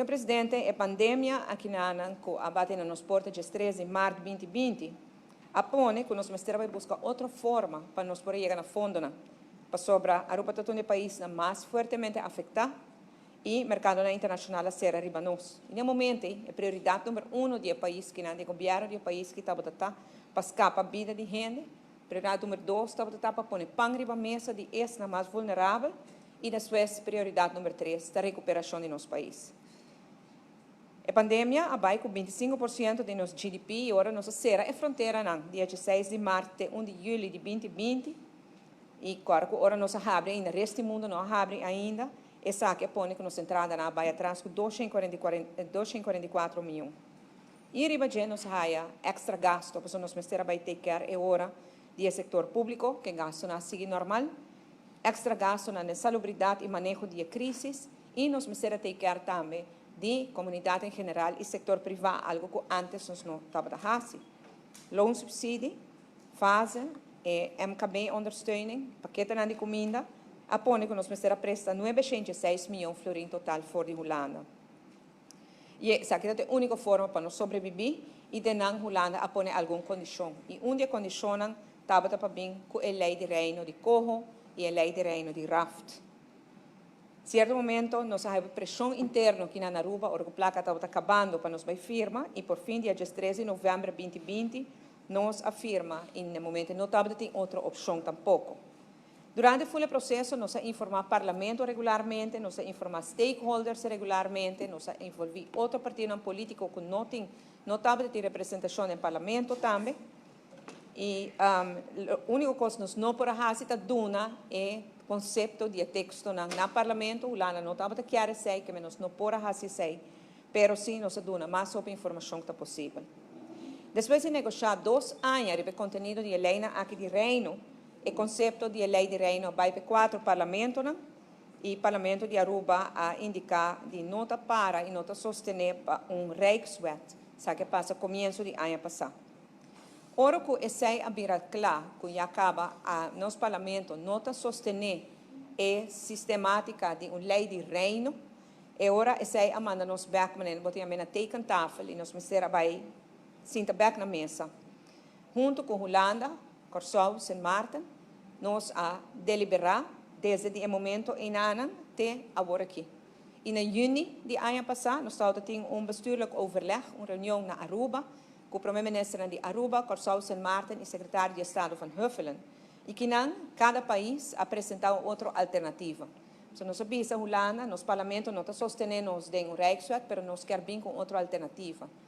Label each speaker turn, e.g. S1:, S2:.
S1: Señor Presidente, e pandemia akinan ku a bati na nos porta dia 3 di mart 2020, a pone ku nos mester buska otro forma pa nos por yega na fondonan. Pasobra Aruba ta un pais mas fuertemente afektá i merkado internashonal a sera riba nos. I na e momento, e prioridat number 1 di pais ku di gobièrnu di pais ku tabata pa skapa bida di hende. Prioridat number 2 tabata pa pone pan riba mesa di esnan mas vulnerabel i despues prioridat number 3, e rekuperashon di nos pais. E pandemia a bai ku 25% di nos GDP i ora nos a sera e fronteranan, dia 6 di mart te 1 di yüli di 2020, i klaro ku ora nos a habri ainda, resto di mundu no a habri ainda, esaki a pone ku nos entradanan a bai atras ku 244 mion. I riba dje nos a haya extra gasto, pasobra nos mester a bai take care e ora di sektor públiko, ku gastonan a sigui normal, extra gastonan salubridat i maneho di krísis, i nos mester a take care tambe di komunidat en general i sektor privá, algu ku antes nos no tabata hasi. Loonsubsidie, fase, e MKB-ondersteuning, pakete di kuminda, a pone ku nos mester a presta 906 mion florin total for di Hulanda. I esaki ta e úniko forma pa nos sobrebibí i den Hulanda a pone algun kondishon. I un di e kondishonnan tabata pa bin ku e lei di reino di Coho i e lei di reino di Raft. Sierto momento nos a haña preshon interno aki na Aruba, ora ku plaka tabata kabando pa nos bai firma i por fin dia 13 di novèmber 2020 nos a firma i na e momento no tabatin otro opshon tampoko. Durante e proseso nos a informá parlamento regularmente, nos a informá stakeholders regularmente, nos a envolví otro partido polítiko ku no tin, no tabatin representashon den parlamento tambe. I e úniko kos nos no por hasi ta duna e konsepto di teksto na parlamento, Hulanda no tabata kier esei, ku nos no por hasi esei, pero sí nos a duna mas hopi informashon ku ta posibel. Despues di negoshá 2 aña e kontenido di lei aki di reino, e konsepto di lei di reino a bai pa kuater parlamentonan, i parlamento di Aruba a indiká di no ta para i no ta sostené pa un Rijkswet, esaki a pasa komienso di aña pasá. Ora ku esei a bira kla, ku ya kaba a nos parlamento no ta sostené e sistemátika di un lei di reino, e ora esei a manda nos bèk, manera bo tin na tekentafel i nos mester a bai sinta bèk na mesa. Huntu ku Hulanda, Kòrsou, Sint Maarten, nos a deliberá desde e momento einan te awor aki. I na yüni di aña pasá, nos tabatin un bestuurlijk overleg, un reunion na Aruba, ku e promé minister di Aruba, Kòrsou, Sint Maarten i sekretario di Estado Van Huffelen. I akinan, kada pais a presentá un otro alternativa. So, nos a bisa Hulanda, nos parlamento no ta sostené nos den un Rijkswet, pero nos ke bin ku otro alternativa.